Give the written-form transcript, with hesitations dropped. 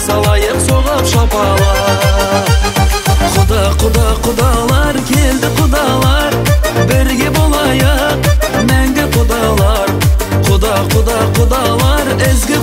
Қарсы алайық соғып шапалақ. Құда, құда, құдалар, келді құдалар, бірге болайық мәңгі құдалар. Құда, құда, құдалар, ізгі